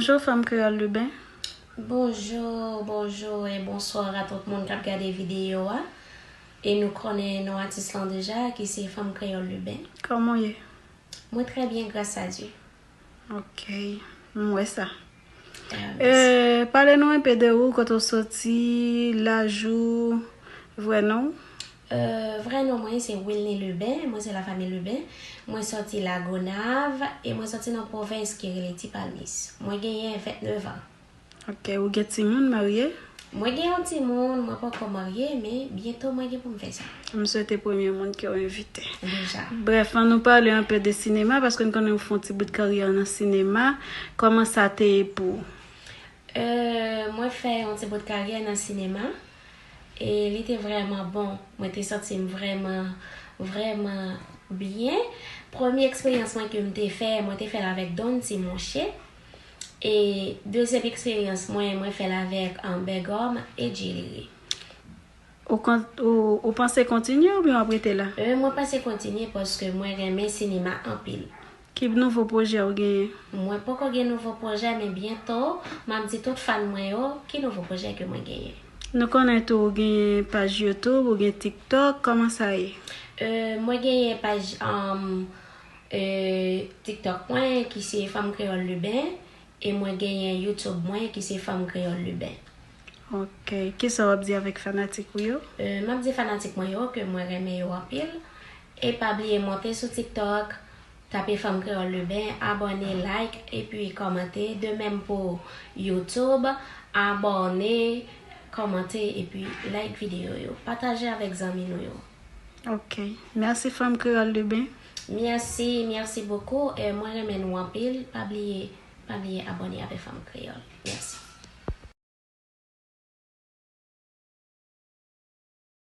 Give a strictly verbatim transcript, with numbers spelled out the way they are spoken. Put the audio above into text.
Bonjou, Fanm Kreyòl Liben. Bonjou, bonjou e bonswa a tout moun k ap gade videyo a. E nou konnen non atis lan deja, ki se Fanm Kreyòl Liben. Kòman w ye? Mwen trè byen, gras a Dye. Ok, m wè sa. E, pale nou enpe de ou, kote w soti, laj ou, vrè non w. E, vrè non mwen se Wilny Lubin, mwen se lafanmi Lubin. Mwen soti Lagonav e mwen soti nan pwovens ki rele Ti Palmis. Mwen genyen vennèf an. Ok, ou gen timoun, marye? Mwen gen yon timoun, mwen poko marye, men byento mwen gen pou m fè sa. M swete premye moun ke w envite. Deja. Bref, ann nou pale enpe de sinema, paske n konnen ou fè yon ti bout karyè nan sinema. Kòman sa te ye pou ou? E, mwen fè yon ti bout karyè nan sinema. E li te vrèman bon. Mwen te santi m vrèman, vrèman byen. Premye eksperyans mwen ke m te fè, mwen te fè l avèk Donty Monche. E dezyèm eksperyans mwen, mwen fè l avèk um, Bègòm e Djelere. Ou, kon- ou, ou panse kontinye oubyen w ap rete la? E, mwen panse kontinye paske mwen renmen sinema anpil. Ki nouvo pwojè w genyen? Mwen poko gen nouvo pwojè, men byento, m ap di tout fan mwen yo ki nouvo pwojè ke mwen genyen. Nou konnen tou ou gen paj YouTube, ou gen TikTok, kòman sa ye? E, mwen genyen paj um, e, TikTok mwen ki se Fanm Kreyòl Liben, e mwen genyen YouTube mwen ki se Fanm Kreyòl Liben. Ok, kisa w ap di avèk fanatik ou yo? E, m ap di fanatik mwen yo ke mwen renmen yo anpil. E pa bliye monte sou TikTok, tape Fanm Kreyòl Liben, abòne, like, epi kòmante. De menm pou YouTube, abòne, kòmante, epi like videyo yo. Pataje avèk zanmi nou yo. Ok, mèsi Fanm Kreyòl Liben. Mèsi, mèsi bokou. E mwen renmen nou anpil. Pa bliye, pa bliye abòne avèk Fanm Kreyòl. Mèsi.